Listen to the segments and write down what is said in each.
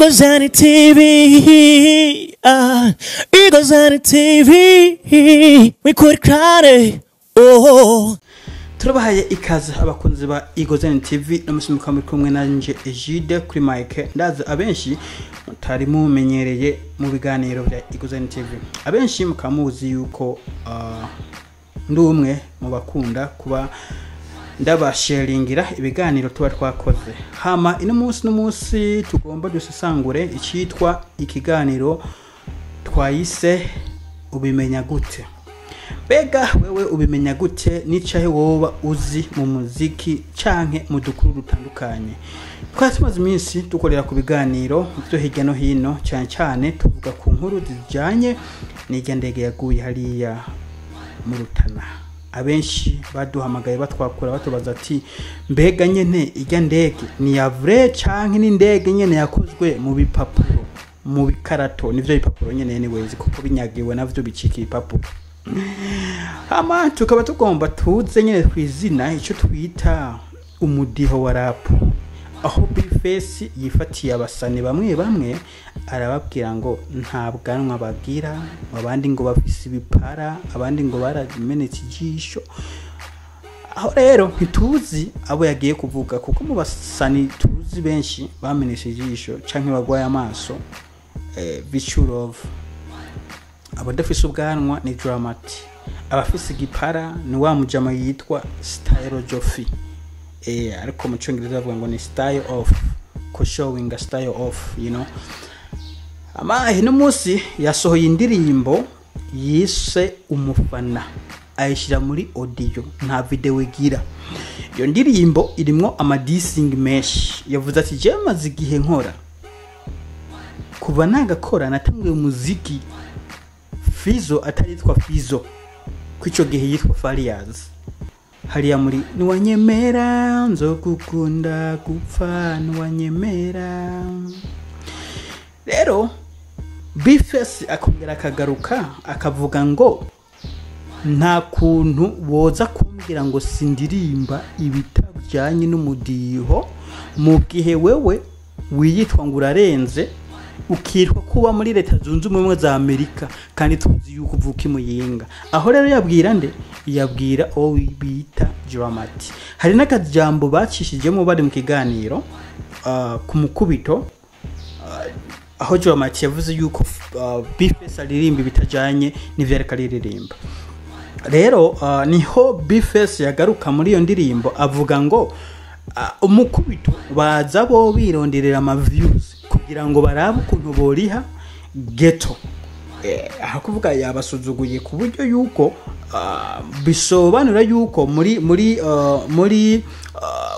Eagles TV, ah, Eagles TV, we could cry, oh. Turabahaye ikaze abakunzi ba Eagles TV no musi mukaba muri kumwe nanje Egide kuri mic. Ndazi abenshi mutari mumenyereye mu biganiro bya Eagles TV, abenshi mukaba muzi yuko ndi umwe mu bakunda kuba ndabasharingira ibiganiro tuba twakoze. Hama ino munsi n'umunsi tugomba dusesangure icyitwa ikiganiro twayise "Ubimenya gute?" Mbega wewe ubimenya gute? Nicahe woba uzi mu muziki canke mu dukuru dutandukanye? Twari tumaze iminsi dukorera ku biganiro byo hirya no hino, cyane cyane tuvuga ku nkuru zijyanye n'irya ndege yaguye hariya mu Rutana. Abenshi baduhamagaye, batwakura, batubaza ati: "Mbega nyene irya ndege ni ya vrai canke ni indege nyene yakozwe mu bipapuro, mu bikarato?" Nivyo bipapuro nyene anyways, kuko binyagiwe navyo bicika ibipapuro. Hama tukaba tugomba tuze nyene twizina icyo twita umudiho wa rap, aho B-Face yifatiye abasani bamwe bamwe arababwira ngo nta bwanwa bagira, abandi ngo bafise ibipara, abandi ngo baramenetse ijisho. Aho rero ntituzi abo yagiye kuvuga, kuko mu basani tuzi benshi bamenetse ijisho canke bagwaye amaso, Vichurov, abadafise ubwanwa ni Dramati, abafise igipara ni wa mujama yitwa Style Joffy, ariko mu Cyongereza bavuga ngo ni style off, ko showing a style off. Amahe no munsi yasohoye indirimbo yise "Umufana", ayishyira muri audio, nta video igira. Iyo ndirimbo irimwo amadissing menshi. Yavuze ati: "Je maze igihe nkora, kuva nagakora natanguye umuziki Fizo ataritwa Fizo, ko icyo gihe yitwa Fariaz, hariya muri niwanyemera nzogukunda gupfa niwanyemera." Rero B-Face akongera akagaruka akavuga ngo nta kuntu woza kumbwira ngo sindirimba ibitajyanye n'umudiho, mu gihe wewe wiyitwa ngo urarenze, ukitwa kuba muri Leta Zunze Ubumwe za Amerika, kandi tuzi yuko uvuka i Muyinga. Aho rero yabwira nde? Yabwira uwo bita Dramati. Hari n'akajambo bacishijemo bari mu kiganiro ku mukubito, aho Dramati yavuze yuko B-Face aririmba ibitajyanye n'ivyo ariko aririmba. Rero niho B-Face yagaruka muri iyo ndirimbo avuga ngo umukubito baza bo bironderera ama views kugira ngo barabe ukuntu boriha ghetto. Aho kuvuga yabasuzuguye ku buryo yuko bisobanura yuko muri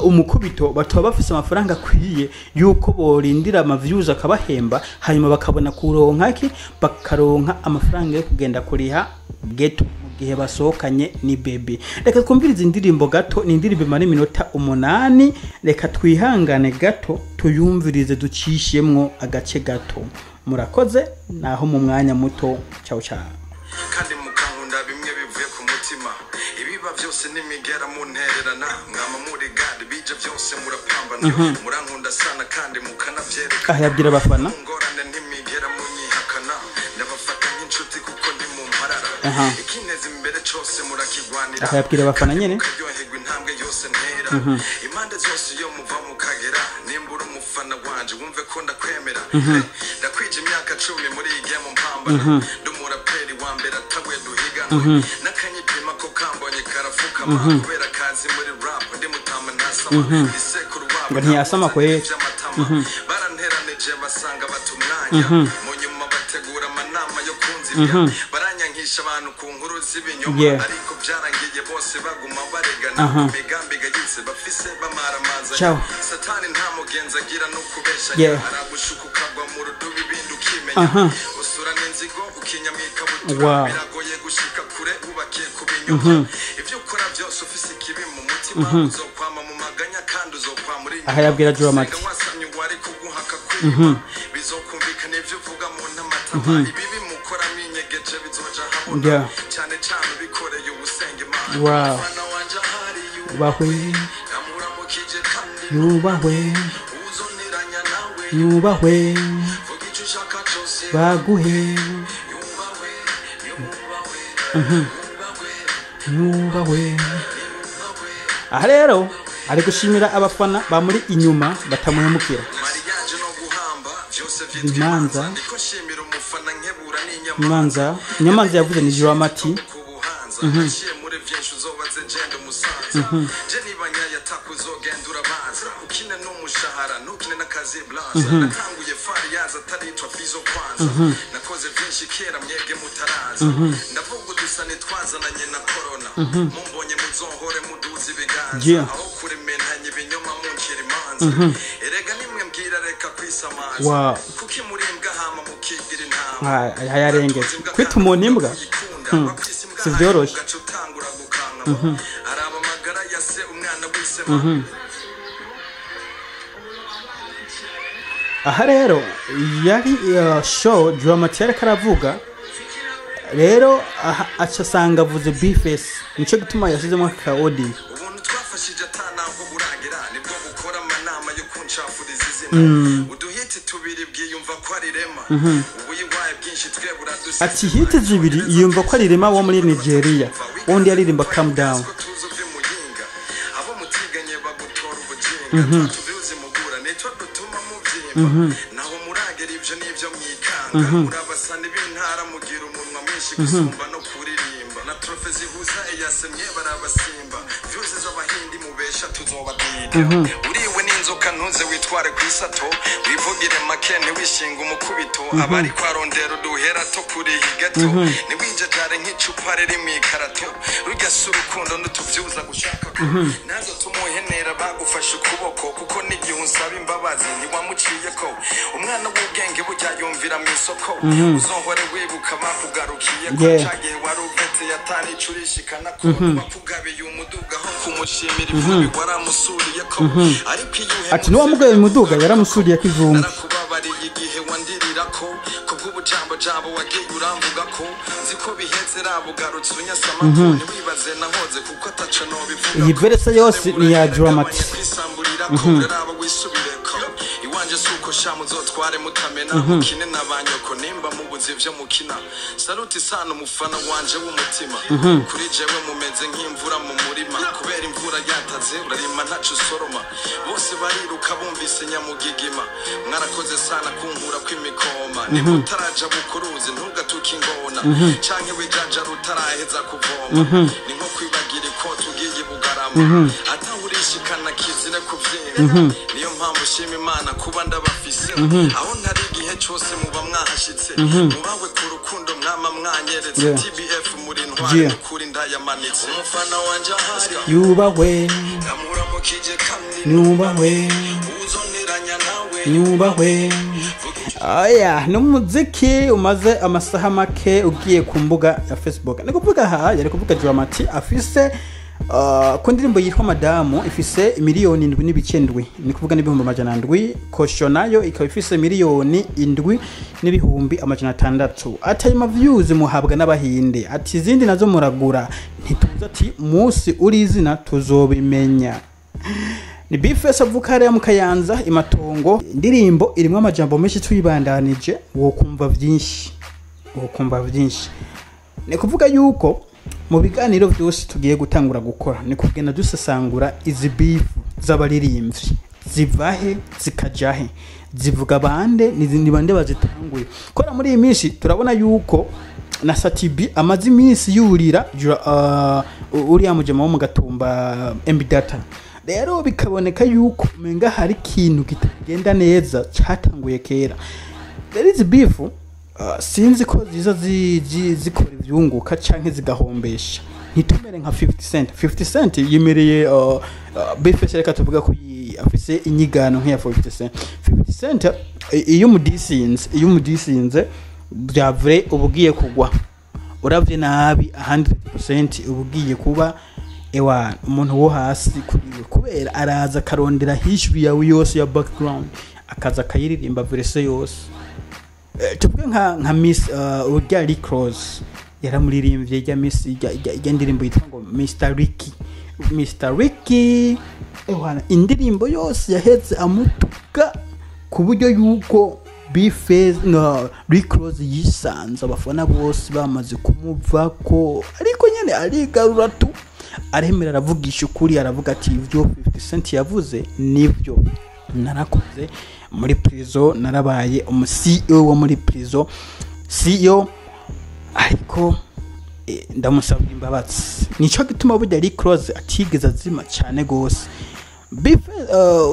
umukubito bataba bafise amafaranga akwiye yuko borindira ama views akabahemba, hanyuma bakabona kuronka ki, bakaronka amafaranga yo kugenda kuriha ghetto mu gihe basohokanye ni baby. Reka twumvirize indirimbo gato, ni indirimbo imara iminota 8. Reka twihangane gato tuyumvirize, ducishemwo agace gato. Murakoze, naho mu mwanya muto. Ciao ciao. Kandi mukankunda bimwe bivuye ku mutima. Ibiba byose nimigera muntererana, mwama muri gadi bija byose murapambana, murankunda sana kandi mukanabyereka. Aha yabwira abafana. Ngorane ntimigera munyihakana, ndabafata nk'inshuti kuko ndi mu mparara. Ikineza imbere cose murakigwanira. Aha yabwira abafana nyene. Mukaryoherwa intambwe yose ntera, impande zose iyo muva mukagera. Nimba uri umufana wanje wumve ko ndakwemera. Ndakwije imyaka 10 muri iyi game mpambana, ndi umuraperi wa mbere atawe duhiganwe, n'akanyipima ko kambonye karafukama, kubera kazi muri rap ndi mutama ntasama isekuru wabo. Ngo ntiyasama kweri. Vy'amatama baranteranije basanga bata umwanya, mu nyuma bategura amanama yo kunzibya, baranyankisha abantu ku nkuru z'ibinyoma. Ariko byarangiye bose baguma baregana ku migambi gayitse bafise bamaramaza. Ciao. Satani nta mugenzi agira no kubeshanya. Aragushuka ukagwa mu rudubi, ibindi ukimenya. Usura n'inzigo ukinyamika butura. Biragoye gushika kure wubakiye ku binyoma. Ibyo ukora byose ufise ikibi mu mutima, uzokwama mu maganya kandi uzokwama uri Aha yabwira Dramati. Senga wasamye wari kuguhaka kwima, bizokumvikana ivyo uvuga mu ntamatama. Ibibi mukora mwinyegeje bizoja habona, cyane cyane ubikoreye ubusenga Imana. Umufana wanje ahari Yubahwe. ndamuramukije kandi Yubahwe. uzoniranya nawe. Nyubahwe. Vuga icyo ushaka cyose. Baguhe. Yubahwe, yubahwe, yubahwe. Nyubahwe. Aha rero ari gushimira abafana bamuri inyuma batamuhemukira. Mariage no guhamba byose vyitwa Imanza. imanza. Ndiko nshimira umufana nkebura n'inyamanza. Imanza, inyamanza yavuze ni Juramati. Ku buhanza naciye muri vyinshi, uzobaze jenda umusanza je niba nyayataka uzogenda urabanza ukine n'umushahara, ntukine n'akazi blaza. Natanguye fari yaza ataritwa fizo kwanza. Nakoze vyinshi kera mwebwe mutaraza. Ndavuga udusani twazananye na corona. Mumbonye muzohore muduza ibiganza. Aho kurementanya ibinyoma muncira imanza, erega nimwe mbwira reka kwisamaza. Kuki muri imbwa hama mukigira intama? Ayarengeje kwita umuntu imbwa. Si vyoroshe. Ugaca utangura gukankama, araba amagara ya se umwana wisema. Aha rero yari show Dramati yariko aravuga rero aha aca asanga avuze Bface, nico gituma yashizemo aka audio. Ubuntu twafashije atanaho buragira, nibwo bukora amanama yo kuncafuriza izina. Uduhiti tubiri bwiyumva ko ari rema, ubuyiwaye bwinshi twe buradusize. Ati hit zibiri yumva ko ari Rema wo muri Nigeria, wundi yaririmba Calm Down. Ko tuzi uve muyinga, abo mutiganye bagutora ubujinga. Tubizi mugura nitwo dutuma mubyimba, naho muragera ibyo nibyo mwikanga. Murabasana b'intara, mugira umunwa mwinshi gusumba no kuririmba. Na trophée zihuza eyasemye barabasimba. Vyose z'abahindi mubesha tuzobadida. Uriwe n'inzoka ntuze witware ku isato, wivugire make ntiwishinga umukubito. Abari kwarondera uduhera to kuriha gato, ntiwijajare nk'icupa riri mu ikarato. Rujya si urukundo n'utuvyuza gushaka ko nazo tumuhenera bagufashe ukuboko, kuko n'igihe unsaba imbabazi ntiwamuciye ko umwana w'ubwenge burya yumvira mu isoko. Uzohore wibuka bakugarukiye ko cagihe wari uvetse yatani icurishikana ko wakugabiye umuduga aho kumushimira ivumbi waramusuriye ko. Ariko iyo uhemutse Ati n'uwamugaye umuduga yaramusuriye ko ivumbi. Narakubabariye igihe wandirira ko kubw'ubujambo jambo wagiye uramvuga ko nzi ko biheze rabugarutse unyasama ko ntiwibaze nahoze kuko ataco nobivuga. Iyi verse yose ni iya Dramati. Kwisamburira ko uraraba wisubireko iwanje suko sha muzotware mutamena mukine na banyoko nimba mubuze ivyo mukina. Saluti sana umufana wanje w'umutima. Kuri jewe mumeze nk'imvura mu murima, kubera imvura yataze urarima ntaco usoroma. Bose bariruka bumvise nyamugigima. Mwarakoze sana kunkura kw'imikoma. Niba utaraja bukuruzi ntugatuke ingona, canke wijaja rutaraheza kuvoma. Ni nko kwibagira ikoti ugiye bugarama, atahurishikana kizire kuvyimba. Niyo mpamvu ushima Imana kuba ndabafise aho ntari. Igihe cose muba mwahashitse, mubawe ku rukundo mwama mwanyeretse. TBF muri ntwari. Nukuri ndayamanitse umufana wanje ahari. Yubahwe. Ndamuramukije kandi Nyubahwe. uzoneranya nawe. Nyubahwe. Aya n'umuziki umaze amasaha make ugiye ku mbuga ya Facebook. Ni kuvuga aha yari kuvuga Dramati afise ku ndirimbo yitwa Madamu ifise 7.7 miliyoni, ni kuvuga n'700,000. Kosho nayo ikaba ifise 7.6 miliyoni. Ati ayo views muhabwa n'abahinde, ati izindi nazo muragura ntituzi, ati musi uri izina tuzobimenya. Ni Bface avuka hariya mu Kayanza imatongo. Indirimbo irimo amajambo menshi, tuyibandanije wokumva vyinshi, wokumva vyinshi. Ni kuvuga yuko mu biganiro byose tugiye gutangura gukora ni kugenda dusesangura izi beef z'abaririmbyi, zivahe zikajahe, zivuga bande, ni bande bazitanguye kora. Muri iyi minsi turabona yuko na Satibi amaze iminsi yurira uriya mujema wo mu Gatumba MB Data. Rero bikaboneka yuko umenga hari ikintu kitagenda neza cyatanguye kera. Rero izi beef sinzi ko ziza zikora ivyunguka canke zigahombesha. Ntitumere nka 50 Cent. 50 Cent yemereye Bface, reka tuvuga ko afise inyigano nk'iya 50 Cent. 50 Cent iyo umudisinze bya vrai uba ugiye kugwa uravye nabi 100%, uba ugiye kuba ewa umuntu wo hasi kuriwe, kubera araza akarondera history yawe yose ya background, akaza akayiririmba verse yose. Tuvuge nka Miss urya Rick Ross yaramuririmbye ijya Miss ijya ndirimbo yitwa ngo Mr Ricky, Mr Ricky. Ewana indirimbo yose yahetse amutuka. Ku buryo yuko Bface na Rick Ross yisanze abafana bose bamaze kumuva ko, ariko nyene arigarura tu, aremera, aravugisha ukuri, aravuga ati ibyo 50 Cent yavuze nibyo, narakoze muri prison, narabaye umu CEO wo muri prison CEO, ariko ndamusabira imbabazi. Nico gituma burya Rick Ross atigeze azima cyane gose. Beef,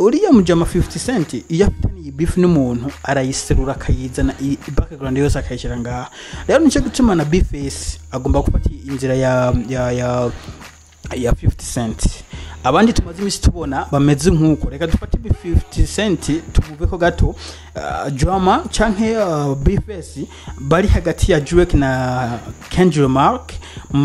uriya mujama 50 Cent, iyo afitaniye beef n'umuntu arayiserura, akayizana background yose akayishyira ngaha. Rero nico gituma na Bface agomba gufata inzira ya 50 Cent. Abandi tumaze iminsi tubona bameze nk'uko, reka dufate 50 Cent tumuveko gato, Drama canke Bface bari hagati ya Drake na Kendrick Lamar mu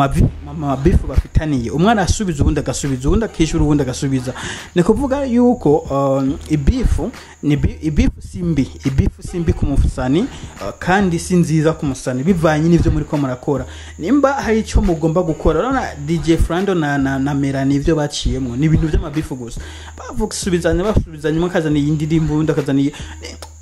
mabifu bafitaniye, umwe arasubiza, uwundi agasubiza, uwundi akishyura, uwundi agasubiza. Ni kuvuga yuko ibifu ni ibifu si mbi, ibifu si mbi ku musani, kandi si nziza ku musani, bivanye n'ivyo muri ko murakora. Nimba hari icyo mugomba gukora, urabona DJ Frando na Melanie, ivyo baciyemo ni ibintu by'amabifu gusa, bavusubizanya, basubizanya, umwe akazana iyi ndirimbo, uwundi akazana iyi.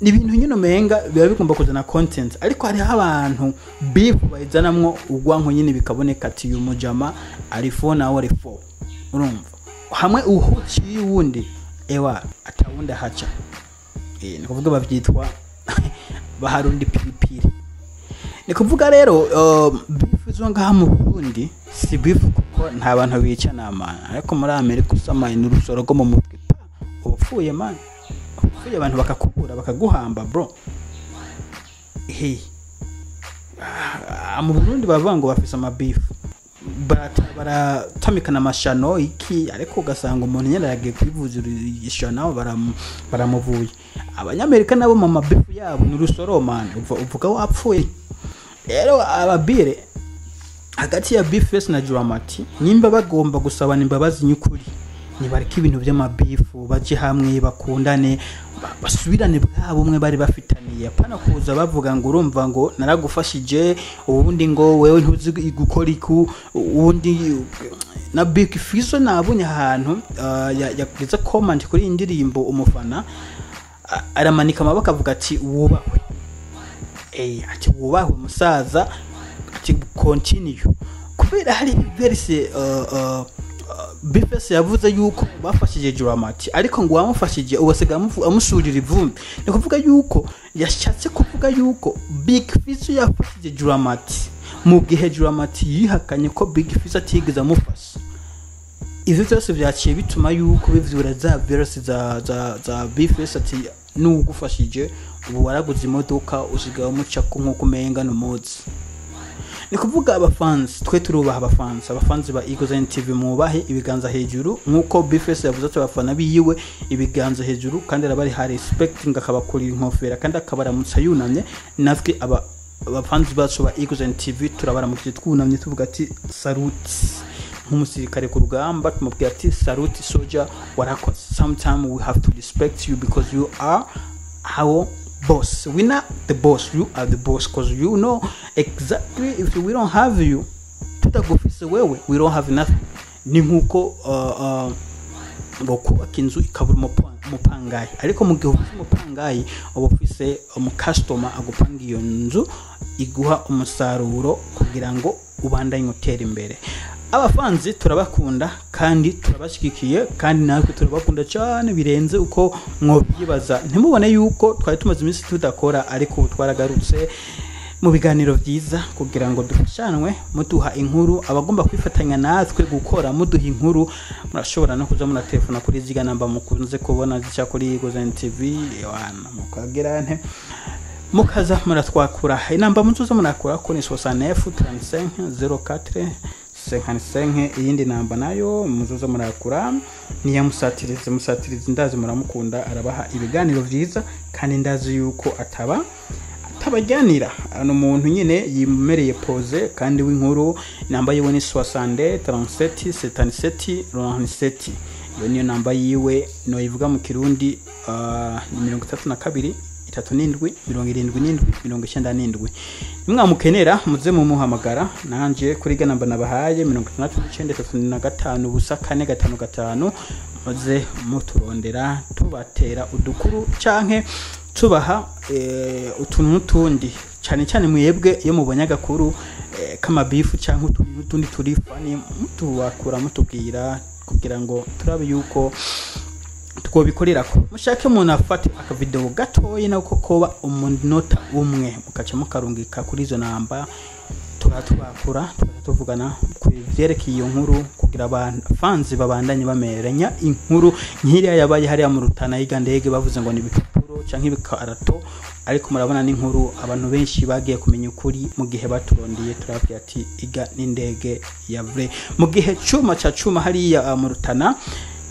Ni ibintu nyine umenga biba bigomba kuzana content, ariko hariho abantu beef bayizanamwo urwanko nyine, bikaboneka ati uyu mujama ari fo nawe ari fo. Urumva hamwe uhuciye uwundi, ewa atawundi ahaca. Ni kuvuga bavyitwa baharundi piripiri. Ni kuvuga rero beef zo ngaha mu Burundi si beef, kuko nta bantu bica namana, ariko muri Amerika usamaye n'urusoro rwo mu mutwe pa, uba upfuye man, upfuye, abantu bakakubura, bakaguhamba bro. Hey. Mu Burundi bavuga ngo bafise amabifu, baratamikana amashano iki, ariko ugasanga umuntu nyine aragiye kwivuza ishano, baramuvuye. Abanyamerika nabo mu mabifu yabo ni urusoro man, uvuga wapfuye. Rero ababire hagati ya Bface na Dramati, nimba bagomba gusabana imbabazi nyukuri, nibareke ibintu by'amabifu, baje hamwe, bakundane, basubirane bwa bumwe bari bafitaniye, apana kuza bavuga ngo urumva ngo naragufashije, ubundi ngo wewe ntuzi gukora iku ubundi. Na Big Fizzo nabonye ahantu yagize comment kuri iyi ndirimbo umufana, aramanika amaboko avuga ati wubahwe, ati wubahwe musaza, ati continue, kubera hari verse Bface yavuze yuko bafashije Dramati, ariko ngo wamufashije ubasiga amusurira ivumbi. Ni kuvuga yuko yashatse kuvuga yuko Big Fizzo yafashije Dramati, mu gihe Dramati yihakanye ko Big Fizzo atigeze amufasha. Ivyo byose vyaciye bituma yuko bivyura za verse za Bface, ati n'ugufashije ubu waraguze imodoka, usigaye umuca ko nk'uko umenga n'umuzi. Ni kuvuga abafansi twe turubaha abafansi, abafansi ba Eagles TV mubahe ibiganza hejuru, nk'uko Bface yavuze ati abafana biyiwe ibiganza hejuru, kandi arabari ha respecting, akabakurira inkofera kandi akabaramutsa yunamye. Natwe aba abafansi bacu ba Eagles TV turabaramukije twunamye, tuvuga ati salute, nk'umusirikare ku rugamba tumubwira ati salute soldier, warakoze. Sometimes we have to respect you because you are our boss. We not the boss, you are the boss, because you know exactly if we don't have you, tutagufise wewe, we don't have nothing. Ni nkuko ngo kubaka inzu ikabura umupangayi, ariko mu gihe ufise umupangayi uba ufise umukasitoma agupanga iyo nzu, iguha umusaruro kugira ngo ubandanye utera imbere. Abafanzi turabakunda kandi turabashyigikiye, kandi natwe turabakunda cyane birenze uko mwobyibaza. Ntimubone yuko twari tumaze iminsi tudakora, ariko ubu twaragarutse mu biganiro byiza kugira ngo dufashanwe, muduha inkuru. Abagomba kwifatanya natwe gukora, muduha inkuru, murashobora no kuza muratelefona kuri ziga namba mukunze kubona zica kuri Gozen TV, wana mukagira nte mukaza muratwakura. Inamba muzoza murakura ko ni 69 35 04 55. Iyindi namba nayo muzoza murakura niya Musatirizi. Musatirizi ndazi muramukunda, arabaha ibiganiro vyiza kandi ndazi yuko ataba atabajyanira, ni umuntu nyine yimereye pose kandi w'inkuru. Namba yiwe ni 60 37 77 97. Iyo niyo namba yiwe. Noyivuga mu Kirundi, ni 32 37 77 97. Nimwamukenera muze mumuhamagara. Nanje kuri ga namba nabahaye, 69 35 0 4 5 5, muze muturondera, tubatera udukuru canke Tubaha utuntu n'utundi, cyane cyane mwebwe iyo mubonye agakuru k'amabifu cyangwa utuntu n'utundi turi funny, mutubakura mutubwira kugira ngo turabe yuko twobikorerako. Mushake umuntu afate akavideo gatoyi nako koba umunota umwe, mukaca mukarungika kuri izo namba, tukaba tubakura, tukaca tuvugana ku vyerekeye iyo nkuru kugira abantu fans babandanye bameranya inkuru nk'iriya yabaye hariya mu Rutana yiga ndege bavuze ngo ni ibipapuro canke ibikarato. Ariko murabona n'inkuru abantu benshi bagiye kumenya ukuri mu gihe baturondeye, turababwira ati iga n'indege ya vrai. Mu gihe cuma ca cuma hariya mu Rutana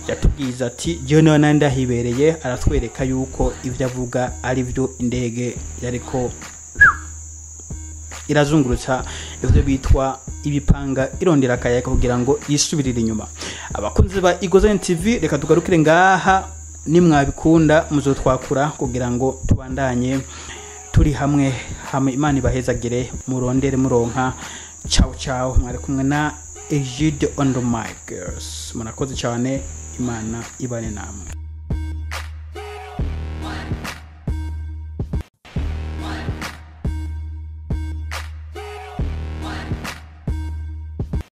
yatubwiza ati jewe niwe nari ndahibereye, aratwereka yuko ivyo avuga ari byo, indege yariko irazungurutsa ivyo bitwa ibipanga, irondera akayaga kugira ngo yisubirire inyuma. Abakunzi ba Igozen TV, reka tugarukire ngaha. Nimwabikunda muzotwakura kugira ngo tubandanye turi hamwe hamwe. Imana ibahezagire, murondere muronka. Ciao ciao, mwari kumwe na Egide on the mic girls. Murakoze cyane, Imana ibane namwe.